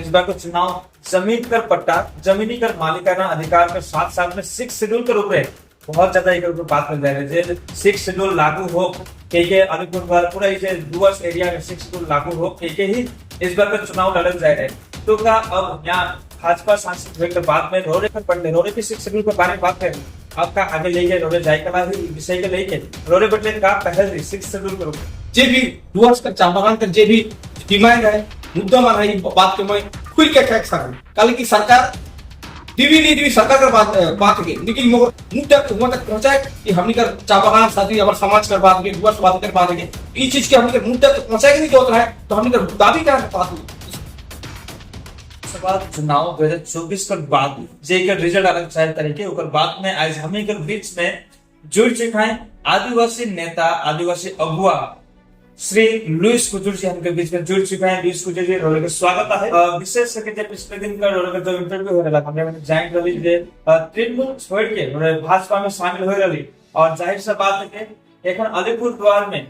इस बार का चुनाव जमीन कर पट्टा, जमीनी कर मालिकाना अधिकार के साथ साथ में सिक्स शेड्यूल के रूप में बहुत ज्यादा एक ऊपर बात कर रहे हैं। सिक्स शेड्यूल लागू हो के अलीपुरद्वार पूरा ये डुअर्स एरिया में सिक्स शेड्यूल लागू हो के ही इस बार का चुनाव लड़ल जाए रहे। तो का अब यहाँ भाजपा सांसद हुए के बाद में रोरे पर पढ़ने रोरे भी सिक्स शेड्यूल के बारे में बात करें, आपका आगे लेके रोरे जाए के बाद विषय के लेके रोरे बटले का पहल रही सिक्स शेड्यूल के रूप में। जे भी डुअर्स का चा बागान का जे भी डिमांड है, मुद्दा मान है, बात के मैं खुल के कह सकूं कल की सरकार दीवी नहीं दीवी सरकार का बात बात के, लेकिन मगर मुद्दा के वहां तक पहुंचाए कि हमनी का चा बागान साथी हमारे समाज कर बात के, डुअर्स बात कर बात के, इस चीज के हमनी के मुद्दा के पहुंचाए नहीं होता है तो हमनी का दाबी का बात हुई। सभा चुनाव 2024 के बाद जे के रिजल्ट आने चाहे तरीके ओकर बाद में आज हमी के बीच में जुड़ चुका है आदिवासी नेता, आदिवासी अगुआ श्री लुइस कुजूर जी हमके बीच में जुड़ चुका है। लुइस कुजूर जी, रोले के स्वागत है। विशेष करके जब पिछले दिन का रोले का जो इंटरव्यू हो रहा हमने मैंने जान रही जे तृणमूल छोड़ के रोले भाजपा में शामिल हो रही और जाहिर सा बात है कि एखन अलीपुर द्वार में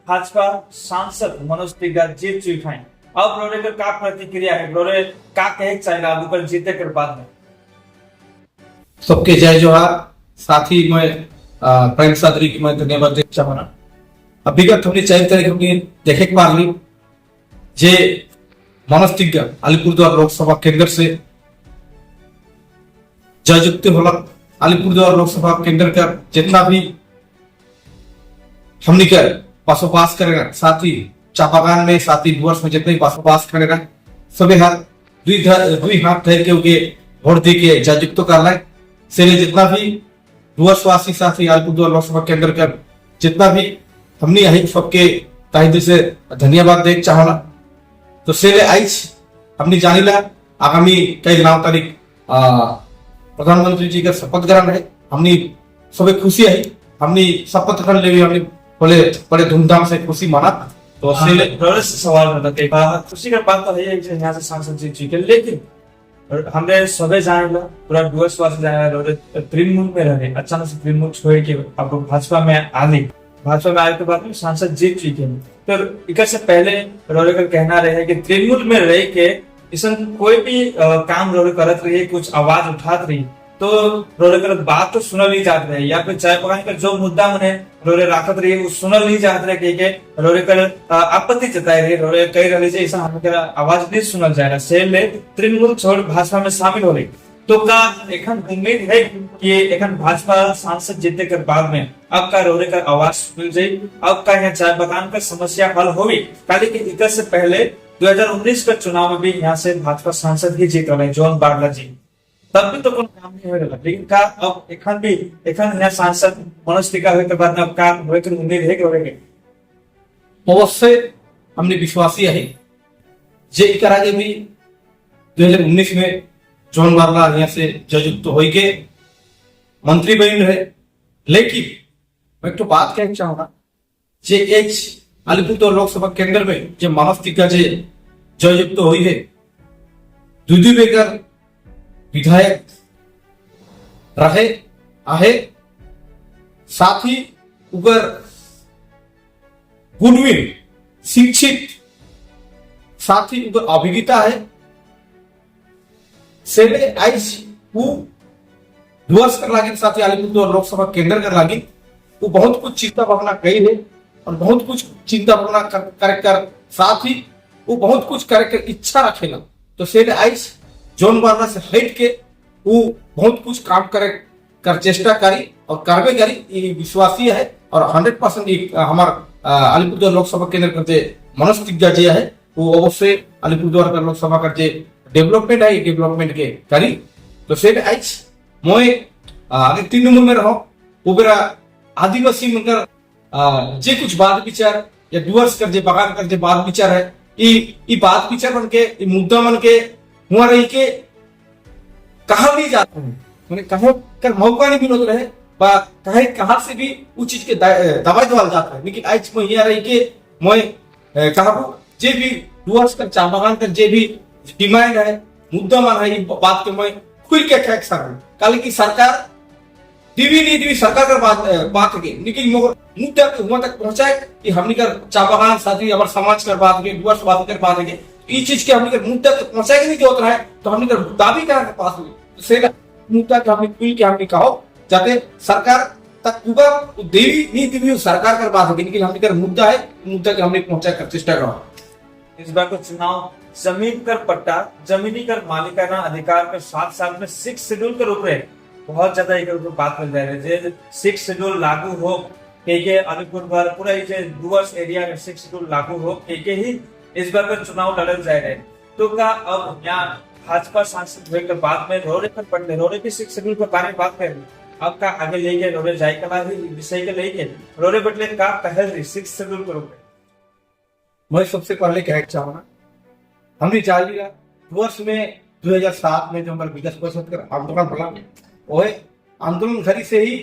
भाजपा सांसद मनोज तिग्गा जीत चुका है। अब रोले का का प्रतिक्रिया है, रोले का कहे चाहिए अब ऊपर जीते के बाद में? सबके जय जोहार। साथ ही मैं प्रेम सादरी की मैं धन्यवाद दे चाहना। अब विगत हमने 4 तारीख हमने देखे के पारली जे मनोज तिग्गा अलीपुरद्वार लोकसभा केंद्र से जययुक्त होला। अलीपुरद्वार लोकसभा केंद्र का जितना भी हमने के बसोबास करेगा, साथ ही चापागान में, साथ ही डुअर्स में जितने भी बसोबास करेगा, सभी हाथ दुई हाथ धर के उके वोट दे के जययुक्त करना है। से जितना भी डुअर्स वासी, साथ ही अलीपुरद्वार लोकसभा केंद्र का जितना भी हमने यही सबके तहे दिल से धन्यवाद दे चाहना। तो से आइज हमने जानिला आगामी कई 9 तारीख प्रधानमंत्री जी का शपथ ग्रहण है। हमने सबे खुशी है, हमने शपथ ग्रहण ले हमने बोले बड़े धूमधाम से खुशी मना तो से रोले से सवाल रहता है, खुशी का बात तो है कि यहाँ से सांसद जीत चुके, लेकिन हमने सबे जाने पूरा डुअर्स वासी जाने रोले तृणमूल में रहे, अचानक से तृणमूल छोड़ के अब भाजपा में आ गई। भाजपा में आने के बाद में सांसद जीत चुके हैं, तो इकर से पहले रोले का कहना रहे कि तृणमूल में रह के इसमें कोई भी काम रोले करत रही, कुछ आवाज उठात रही तो रोले कर बात तो सुनल नहीं जात रहे या फिर चाय पकाने का जो मुद्दा मने रोले राखत रही वो सुनल नहीं जात रहे के रोले कर आपत्ति जताई रही, रोले कह रही जे ऐसा हम के आवाज नहीं सुनल जाए रहा से ले तृणमूल छोड़ भाजपा में शामिल हो रही। तो का एखन उम्मीद है कि एखन भाजपा सांसद जीतने के बाद में अब का रोले का आवाज सुन जाए, अब का यहाँ चाय बागान का समस्या हल होगी? काली कि इकर से पहले 2019 का चुनाव में भी यहाँ से भाजपा सांसद ही जीत रहे जॉन बारला जी, तब भी तो कोनो काम नहीं हो रहा। लेकिन का अब एखन भी एखन यहाँ सांसद मनोज तिग्गा होए के बाद में अब का होए के उम्मीद है कि होए के? अवश्य हमने विश्वासी है जे इकर आगे भी 2019 में जॉन बारला यहाँ से जययुक्त हो के मंत्री बन रहे। लेकिन मैं एक तो बात कहना चाहूंगा जे एच अलीपुरद्वार लोकसभा केंद्र में जे मनोज तिग्गा जे जययुक्त हुई है, दुई दुई बेगर विधायक रहे आहे, साथ ही उगर गुडविल, शिक्षित, साथ ही उगर अभिज्ञता है। सेले आइज उ डुअर्स कर लागिन, साथ ही अलीपुरद्वार लोकसभा केंद्र कर लागिन वो बहुत कुछ चिंता भावना कई है और बहुत कुछ चिंता भावना कर, कर साथ ही वो बहुत कुछ करे के इच्छा रखेला। तो सेले आइज जोन बारला से हट के वो बहुत कुछ काम करे कर चेष्टा करी और करबे करी, ये विश्वासी है। और 100% हमार अलीपुरद्वार लोकसभा केंद्र का जे मनोज तिग्गा जी है, वो अवश्य अलीपुरद्वार का लोकसभा का जे डेवलपमेंट है, डेवलपमेंट के करी। तो सेट आइज मोय आगे तृणमूल में रहो, वो बेरा आदिवासी मनकर जे कुछ बात विचार या डुअर्स कर जे बागान कर जे बात विचार है, ई ई बात विचार मन के, ई मुद्दा मन के हुआ रही के कहा नहीं जाते हैं, मैंने कहे कर मौका नहीं मिलत रहे बा कहे कहाँ से भी उ चीज के दबाई दवाल जाता है। लेकिन आज मैं यहाँ रही के मैं कहा जे भी डुअर्स कर चा बागान कर जे भी डिमांड है, मुद्दा मान है, ई बात के मैं खुल के कह सकूं कल की सरकार दीवी नहीं दीवी सरकार कर बात बात के, लेकिन मगर मुद्दा के वहां तक पहुंचाए कि हमनी कर चा बागान साथी हमारे समाज कर बात के, डुअर्स बात कर बात के। इस चीज के हमने के मुद्दा के पहुंचाए नहीं होता है, तो हमने के दावी करा के पास हुई तो से मुद्दा के हमने खुल के हमने कहो जाते सरकार तक पूरा देवी नहीं देवी सरकार कर बात होगी, लेकिन हमने कर मुद्दा है, मुद्दा के हमने पहुंचा कर चेष्टा करो। इस बार का चुनाव जमीन कर पट्टा, जमीनी कर मालिकाना अधिकार के साथ साथ में सिक्स शेड्यूल के रूप में बहुत ज्यादा एक रूप में बात कर जा रही है। सिक्स शेड्यूल लागू हो के अलीपुरद्वार पूरा ये डुअर्स एरिया में सिक्स शेड्यूल लागू हो के ही इस बार का चुनाव लड़ल जाए रहे। तो का अब यहाँ भाजपा सांसद हुए के बाद में रोरे पर पड़ने रोरे के सिक्स शेड्यूल के बारे में बात करें, अब का आगे लेके रोरे जाए का विषय के लेके रोरे बटले का पहल रही सिक्स शेड्यूल के रूप में। मैं सबसे पहले कहे चाहूंगा, हमने जान लिया वर्ष में 2007 में जो हमारे विकास परिषद का आंदोलन होला, वह आंदोलन घड़ी से ही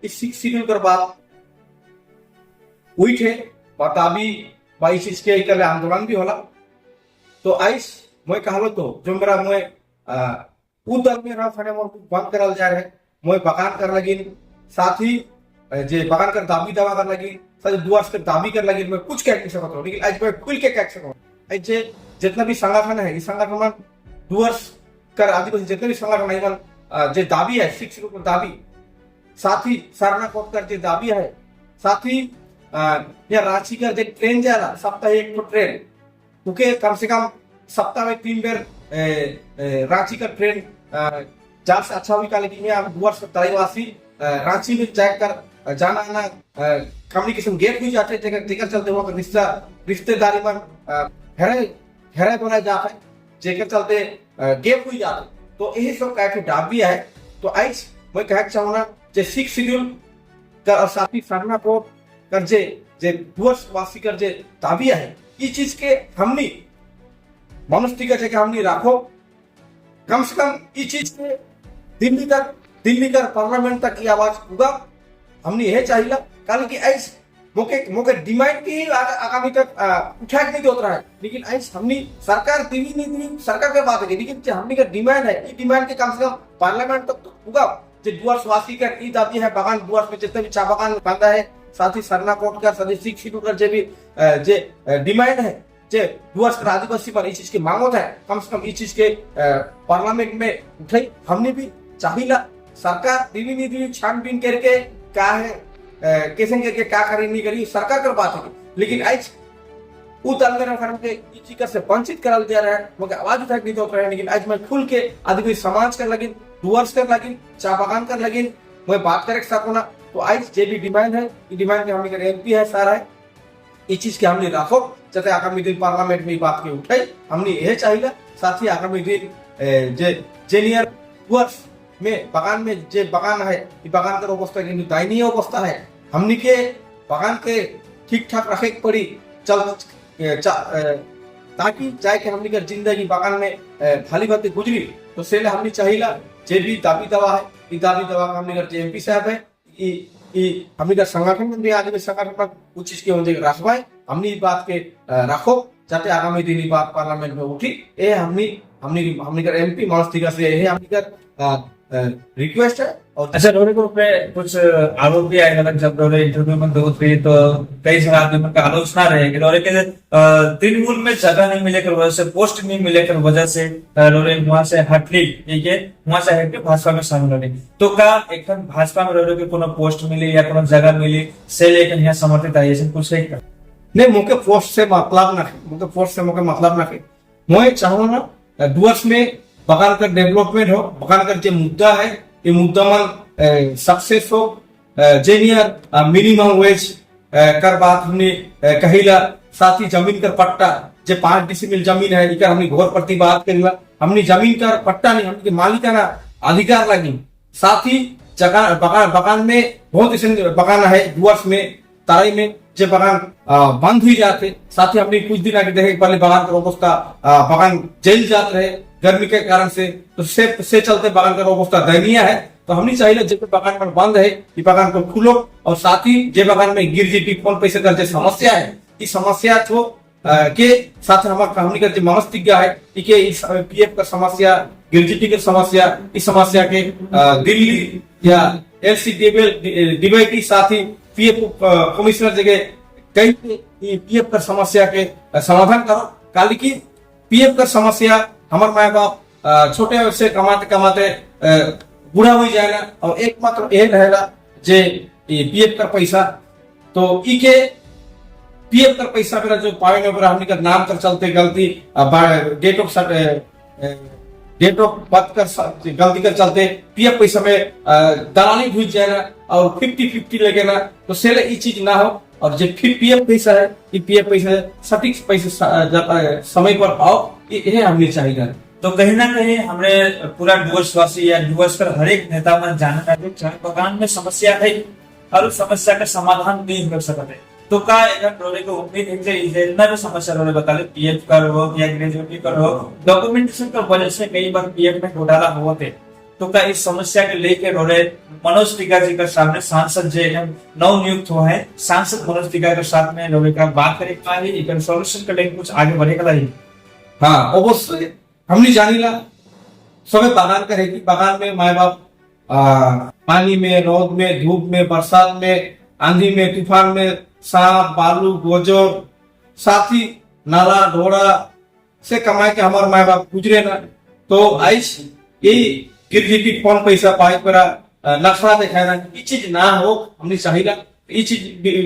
इस सिक्स शेड्यूल कर बात हुई थे बताबी बाईस चीज के कर आंदोलन भी होला। तो आइस मैं कहलो तो जो मेरा मैं उ दल में रह फने मोर बंद करल जा रहे, मैं बगान कर लगिन, साथ ही जे बगान कर दाबी दावा कर लगी, साथ दुआर कर दाबी कर लगी, मैं कुछ कह नहीं सकता हूँ, लेकिन आज मैं खुल के कह सकता हूँ। आज जे जितना भी संगठन है, इस संगठन में डुअर्स कर आदिवासी जितने भी संगठन है, इवन जे दाबी है सिक्स रुपये दाबी, साथ ही सरना कोट कर जे दाबी है, साथ ही या रांची का जे ट्रेन जाला सप्ताह एक तो ट्रेन उके कम से कम सप्ताह में 3 बेर रांची का ट्रेन जा से अच्छा हुई, लेकिन यहाँ डुअर्स तराईवासी रांची में जाकर जाना आना कम्युनिकेशन गेट भी जाते जेकर चलते हुआ रिश्ता रिश्तेदारी में हेरे हेरे बनाए जाते जेकर चलते गेप हुई जाते। तो यही सब कह के दाबी है। तो आज मैं कह चाहूँगा जे सिक्स शेड्यूल का और साथ ही सरना को कर जे जे डुअर्स वासी कर जे दाबी है, इस चीज के हमनी मनुष्य का हमनी राखो, कम से कम इस चीज के दिल्ली तक, दिल्ली का पार्लियामेंट तक की आवाज उगा हमने यह चाहिए। कारण कि ऐस मोके मोके डिमांड की आगामी तक उठा के नहीं होता है, लेकिन ऐस हमनी सरकार दिवी नहीं दिवी सरकार के बात है, लेकिन जो हमनी का डिमांड है, ये डिमांड के कम से कम पार्लियामेंट तक तो उगा। जो डुअर्स वासी का ई दाबी है, बागान डुअर्स में जितने भी चा बागान बांधा है, साथ ही सरना कोट का साथ ही सिक्स शेड्यूल का जो भी जे डिमांड है जे डुअर्स का आदिवासी पर इस चीज की मांग होता है, कम से कम इस चीज के पार्लियामेंट में उठाई हमने भी चाहिला। सरकार दीवी नहीं दीवी छानबीन करके का है कैसे करके का करी नहीं करी सरकार कर बात है, लेकिन आज उ दल में रखन के इस चीज से वंचित करल जा रहा है, मगर आवाज उठा नहीं होता है। लेकिन आज मैं खुल के आदिवासी समाज कर लगिन, डुअर्स कर लगिन, चा बागान कर लगिन, मैं बात करे सको ना। तो आज जे भी डिमांड है, ये डिमांड के हमने एमपी है सारा है, इस चीज के हमने राखो जाते आगामी दिन पार्लियामेंट में बात के उठाई हमने यह चाहिए। साथ ही आगामी दिन जे जेनियर डुअर्स में बागान में जे बागान है, ये बागान का अवस्था কিন্তু दयनीय अवस्था है। हमनी के बागान के ठीक ठाक रखे पड़ी चल ताकि चाहे कि हमनी के जिंदगी बागान में भली भांति गुजरी। तो से हमनी चाहिए जे भी दाबी दवा है, ये दाबी दवा हमनी के जे एमपी साहब है, ई हमनी का संगठन में भी आदिवासी संगठन में कुछ चीज के होने रखवाए हमनी बात के रखो जाते आगामी दिन ये बात पार्लियामेंट में उठी। ए हमनी हमनी हमनी का एमपी मनोज से ये हमनी का रिक्वेस्ट है। और अच्छा, रोरे को पे कुछ आरोप भी आए जब रोरे इंटरव्यू में दो थी तो कई सारे आदमी का आलोचना रहे कि रोरे के तृणमूल में जगह नहीं मिले कर वजह से, पोस्ट नहीं मिले कर वजह से रोरे वहां से हटली, ठीक है, वहां से हटके भाजपा में शामिल होने। तो का एक भाजपा में रोरे के कोनो पोस्ट मिली या कोनो जगह मिली से लेकर यहाँ समर्थित आई ऐसे कुछ है? नहीं, मोके पोस्ट से मतलब ना, मोके पोस्ट से मोके मतलब ना। मैं चाहूँ ना डुअर्स में बगान का डेवलपमेंट हो, बगान का जो मुद्दा है ये मुद्दा मन सक्सेस हो, जेनियर मिनिमम वेज कर बात हमने कहिला, साथ ही जमीन कर पट्टा जो 5 डिसमिल जमीन है इकर हमने घोर प्रतिवाद करिला। हमने जमीन कर पट्टा नहीं, हमने मालिकाना अधिकार लगी। साथ ही जगह बगान बगान में बहुत ऐसे बगान है डुअर्स में तराई में जो बगान बंद हुई जाते। साथ ही हमने कुछ दिन आगे देखे पहले बगान का अवस्था बगान जेल जाते रहे गर्मी के कारण से, तो से चलते बगान का अवस्था दयनीय है। तो हमने चाहिए जब बगान पर बंद है ये बगान को खुलो और साथ ही जे बगान में गिरजिटी फोन पैसे का जो समस्या है इस समस्या को के साथ हमारे हमने का जो मनस्तिज्ञा है के इस पीएफ का समस्या, गिरजिटी के समस्या, इस समस्या के दिल्ली या एलसी डीवाईटी साथ ही पीएफ कमिश्नर जगह कई पीएफ का समस्या के समाधान करो। काली की पीएफ का समस्या, हमार माए बाप छोटे से कमाते कमाते बूढ़ा हो जाएगा और एकमात्र ये रहेगा जे पीएफ का पैसा। तो इके पीएफ का पैसा मेरा जो पावे में हमने का नाम कर चलते गलती, डेट ऑफ बर्थ कर गलती कर चलते पीएफ पैसा में दलाली घुस जाएगा और 50-50 लगेगा। तो सेले ये चीज ना हो और जो फिर पीएफ पैसा है, ये पीएफ पैसा सटीक पैसे समय पर पाओ, ये हमने चाहिए। तो कहीं ना कहीं हमने पूरा डुअर्सवासी या डुअर्स कर हर एक नेता मन जाना है, चाय बगान में समस्या है और उस समस्या का समाधान नहीं हो सकते है। तो का अगर रोले को उम्मीद है कि जितना भी समस्या रोले बता ले, पीएफ का हो या ग्रेजुएटी का हो, डॉक्यूमेंटेशन का वजह से कई बार पीएफ में घोटाला होते, तो का इस समस्या के लेके रोले मनोज टिका जी के सामने, सांसद जे नव नियुक्त हुआ है, सांसद मनोज टिका के साथ में रोले का बात करे का ही सॉल्यूशन के लेके कुछ आगे बढ़ेगा ही? हाँ, अवश्य। हमने जानीला सबे बागान करेगी। बागान में माए बाप पानी में, रौद में, धूप में, बरसात में, आंधी में, तूफान में, सांप, बालू, गोजर, साथ ही नाला ढोड़ा से कमाए के हमारे माए बाप गुजरे ना। तो आइस यही गिरगिटी कौन पैसा पाए पर नखरा दिखाए ना, ये चीज ना हो हमने चाहिए। ये चीज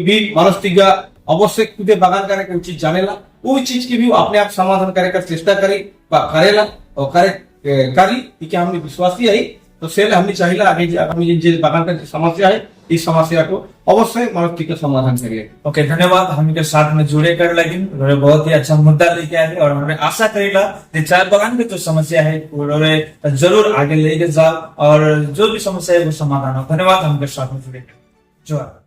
भी मनोज तिग्गा अवश्य खुदे बागान करे के चीज जानेला, वो चीज की भी अपने आप समाधान करे का चेष्टा करी बा करेला और करे करी कि हमने विश्वासी है। तो सेल हमने चाहिए आगे हमने जे बागान का जो समस्या है, इस समस्या को अवश्य मनोज तिग्गा समाधान करिए। ओके, धन्यवाद हमके साथ में जुड़े कर लगिन। उन्होंने बहुत ही अच्छा मुद्दा लेके आए और हमें आशा करेगा कि चाय बागान की जो समस्या है, उन्होंने जरूर आगे लेके जाओ और जो भी समस्या है, वो समाधान हो। धन्यवाद हमके साथ में जुड़े कर। जोहार।